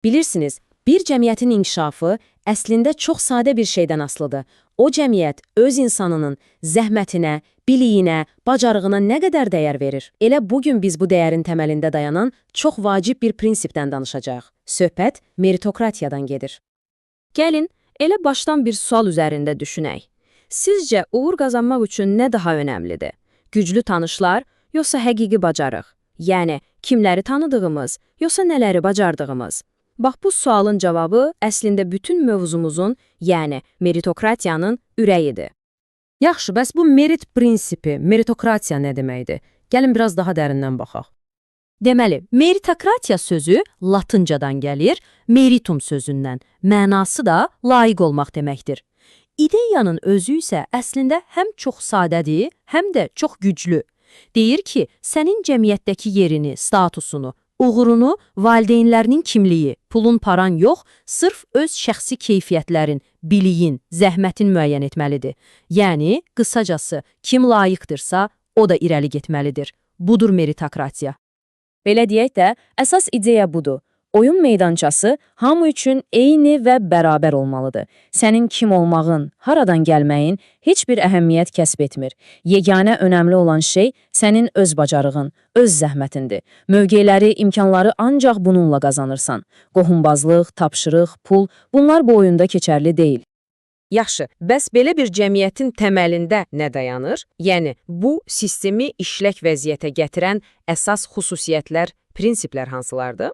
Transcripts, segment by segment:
Bilirsiniz, bir cəmiyyətin inkişafı əslində çox sadə bir şeydən asılıdır. O cəmiyyət öz insanının zəhmətinə, biliyinə, bacarığına nə qədər dəyər verir? Elə bugün biz bu dəyərin təməlində dayanan çox vacib bir prinsipdən danışacağıq. Söhbət meritokratiyadan gedir. Gəlin, elə başdan bir sual üzərində düşünək. Sizcə uğur qazanmaq üçün nə daha önəmlidir? Güclü tanışlar, yoxsa həqiqi bacarıq? Yəni, kimləri tanıdığımız, yoxsa nələri bacardığımız? Bax, bu sualın cavabı əslində bütün mövzumuzun, yəni meritokratiyanın ürəyidir. Yaxşı, bəs bu merit prinsipi, meritokratiya nə deməkdir? Gəlin biraz daha dərindən baxaq. Deməli, meritokratiya sözü latıncadan gəlir, meritum sözündən. Mənası da layiq olmaq deməkdir. İdeyanın özü isə əslində həm çox sadədir, həm də çox güclü. Deyir ki, sənin cəmiyyətdəki yerini, statusunu, uğurunu valideynlərinin kimliyi, pulun paran yox, sırf öz şəxsi keyfiyyətlərin, biliyin, zəhmətin müəyyən etməlidir. Yəni, qısacası, kim layiqdirsə, o da irəli getməlidir. Budur meritokratiya. Belə deyək də, əsas ideya budur. Oyun meydançası hamı üçün eyni və bərabər olmalıdır. Sənin kim olmağın, haradan gəlməyin heç bir əhəmiyyət kəsb etmir. Yeganə önəmli olan şey sənin öz bacarığın, öz zəhmətindir. Mövqeləri, imkanları ancaq bununla qazanırsan. Qohumbazlıq, tapşırıq, pul, bunlar bu oyunda keçərli deyil. Yaxşı, bəs belə bir cəmiyyətin təməlində nə dayanır? Yəni, bu sistemi işlək vəziyyətə gətirən əsas xüsusiyyətlər, prinsiplər hansılardır?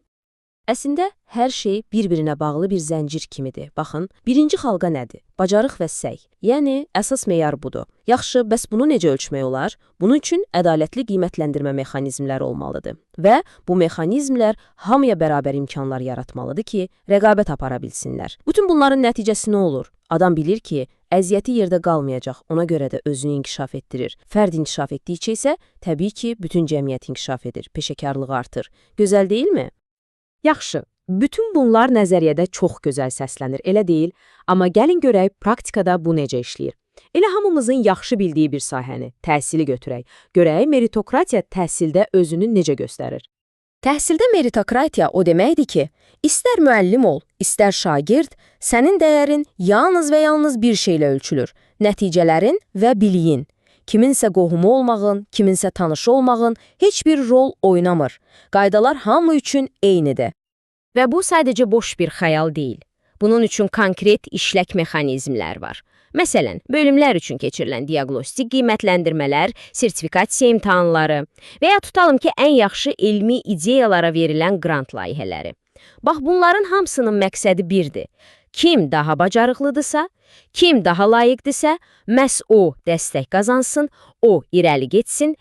Əslində, hər şey bir-birinə bağlı bir zəncir kimidir. Baxın, birinci xalqa nədir? Bacarıq və səy. Yəni, əsas meyar budur. Yaxşı, bəs bunu necə ölçmək olar? Bunun üçün ədalətli qiymətləndirmə mexanizmləri olmalıdır. Və bu mexanizmlər hamıya bərabər imkanlar yaratmalıdır ki, rəqabət apara bilsinlər. Bütün bunların nəticəsi nə olur? Adam bilir ki, əziyyəti yerdə qalmayacaq, ona görə də özünü inkişaf etdirir. Fərd inkişaf etdikcə isə təbii ki, bütün cəmiyyət inkişaf edir, peşəkarlığı artır. Gözəl deyilmi? Yaxşı, bütün bunlar nəzəriyyədə çox gözəl səslənir, elə deyil? Amma gəlin görək praktikada bu necə işləyir. Elə hamımızın yaxşı bildiyi bir sahəni, təhsili götürək. Görək meritokratiya təhsildə özünü necə göstərir. Təhsildə meritokratiya o deməkdir ki, istər müəllim ol, istər şagird, sənin dəyərin yalnız və yalnız bir şeylə ölçülür: nəticələrin və biliyin. Kiminsə qohumu olmağın, kiminsə tanışı olmağın heç bir rol oynamır. Qaydalar hamı üçün eynidir. Və bu sadəcə boş bir xəyal deyil. Bunun üçün konkret işlək mexanizmlər var. Məsələn, bölümlər üçün keçirilən diaqnostik qiymətləndirmələr, sertifikasiya imtahanları və ya tutalım ki, ən yaxşı elmi ideyalara verilən qrant layihələri. Bax, bunların hamısının məqsədi birdir. Kim daha bacarıqlıdırsa, kim daha layiqdirsə, məhz o dəstək qazansın, o irəli getsin.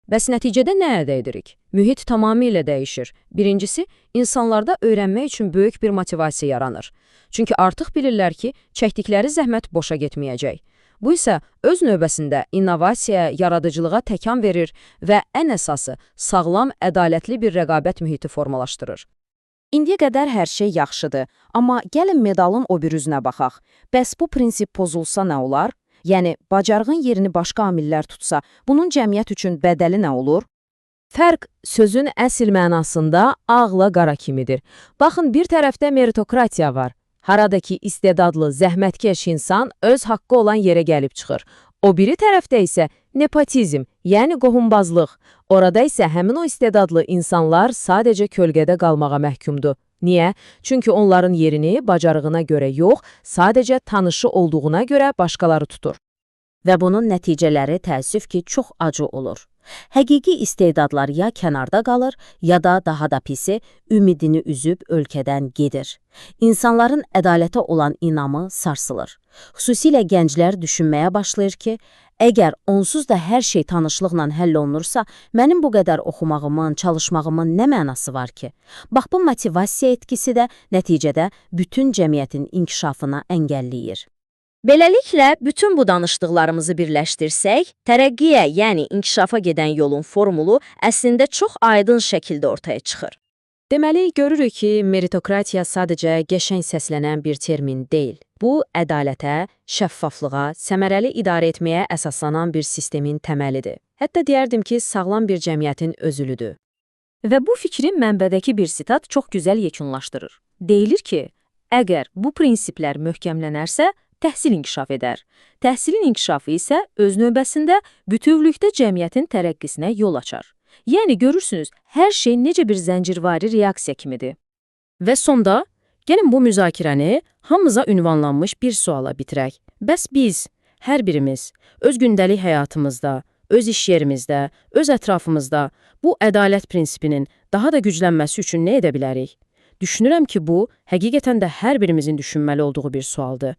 Bəs nəticədə nə əldə edirik? Mühit tamamilə dəyişir. Birincisi, insanlarda öyrənmək üçün böyük bir motivasiya yaranır. Çünki artıq bilirlər ki, çəkdikləri zəhmət boşa getməyəcək. Bu isə öz növbəsində innovasiyaya, yaradıcılığa təkan verir və ən əsası sağlam, ədalətli bir rəqabət mühiti formalaşdırır. İndiyə qədər hər şey yaxşıdır, amma gəlin medalın o bir üzünə baxaq. Bəs bu prinsip pozulsa nə olar? Yəni, bacarığın yerini başqa amillər tutsa, bunun cəmiyyət üçün bədəli nə olur? Fərq sözün əsl mənasında ağla qara kimidir. Baxın, bir tərəfdə meritokratiya var. Haradakı istedadlı, zəhmətkeş insan öz haqqı olan yerə gəlib çıxır. O biri tərəfdə isə nepotizm, yəni qohumbazlıq. Orada isə həmin o istedadlı insanlar sadəcə kölgədə qalmağa məhkumdur. Niyə? Çünki onların yerini bacarığına görə yox, sadəcə tanışı olduğuna görə başqaları tutur. Və bunun nəticələri təəssüf ki, çox acı olur. Həqiqi istedadlar ya kənarda qalır, ya da daha da pisi ümidini üzüb ölkədən gedir. İnsanların ədalətə olan inamı sarsılır. Xüsusilə gənclər düşünməyə başlayır ki, əgər onsuz da hər şey tanışlıqla həll olunursa, mənim bu qədər oxumağımın, çalışmağımın nə mənası var ki? Bax, bu motivasiya etkisi də nəticədə bütün cəmiyyətin inkişafına əngəlləyir. Beləliklə, bütün bu danışdıqlarımızı birləşdirsək, tərəqqiyə, yəni inkişafa gedən yolun formulu əslində çox aydın şəkildə ortaya çıxır. Deməli, görürük ki, meritokratiya sadəcə qəşəng səslənən bir termin deyil. Bu, ədalətə, şəffaflığa, səmərəli idarə etməyə əsaslanan bir sistemin təməlidir. Hətta deyərdim ki, sağlam bir cəmiyyətin özülüdür. Və bu fikri mənbədəki bir sitat çox gözəl yekunlaşdırır. Deyilir ki, əgər bu prinsiplər möhkəmlənərsə, təhsil inkişaf edər. Təhsilin inkişafı isə öz növbəsində bütövlükdə cəmiyyətin tərəqqisinə yol açar. Yəni görürsünüz, hər şey necə bir zəncirvari reaksiya kimidir. Və sonda, gəlin bu müzakirəni hamımıza ünvanlanmış bir suala bitirək. Bəs biz, hər birimiz, öz gündəlik həyatımızda, öz iş yerimizdə, öz ətrafımızda bu ədalət prinsipinin daha da güclənməsi üçün nə edə bilərik? Düşünürəm ki, bu, həqiqətən də hər birimizin düşünməli olduğu bir sualdır.